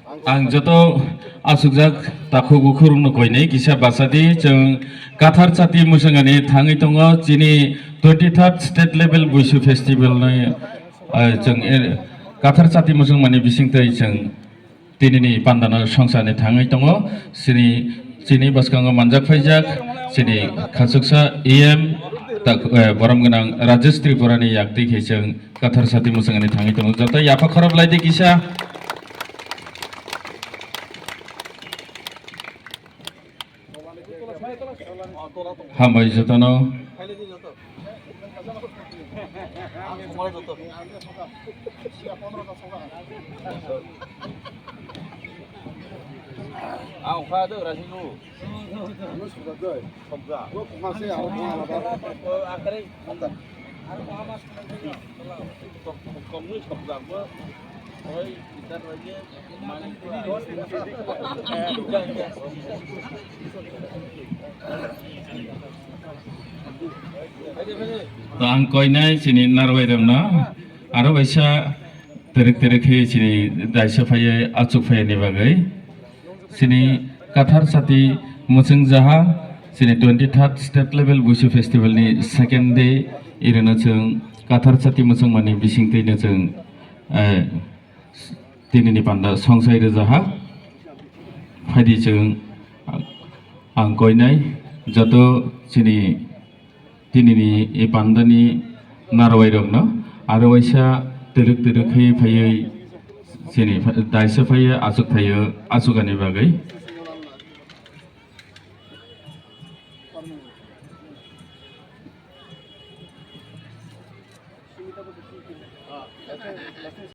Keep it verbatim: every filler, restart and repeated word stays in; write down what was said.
Ang joto asukjak takhuk bukhurokno koinai kisa bachadi, chwng Kathar Chati mwchwngani thangwi tongo chini twenty third state level Buisu festival ni, ah, chwng, eh, Kathar Chati mwchwngmani bisingtwi chwng tinini pandano songsani thangwi tongo. Chini, chini bwskango manjak phaijak chini khachuksa E M tak, eh, borom gwnang Rajesh Tripurani yaktwi khe chwng Kathar Chati mwchwngani thangwi tongo. Joto yapha khorop laidi kisa. Hambai jotono. To ang koinai chini narwai rokno aro waisa terek terek khe chini daisa phaiya achuk phaiya ni bagwi. Chini Kathar Chati mwchwng jaha, chini twenty third state level Buisu festival ni second day, irino chwng Kathar Chati mwchwngmani bisingtwino chwng, eh, tinini panda songsai rwjaha. Phaidi chwng ang koinai joto chini tinini e pandani narwai rokno aro waisa twrwk twrwk khe phaiwi chini daisa phaiya achuk phaiyo achukani bagwi.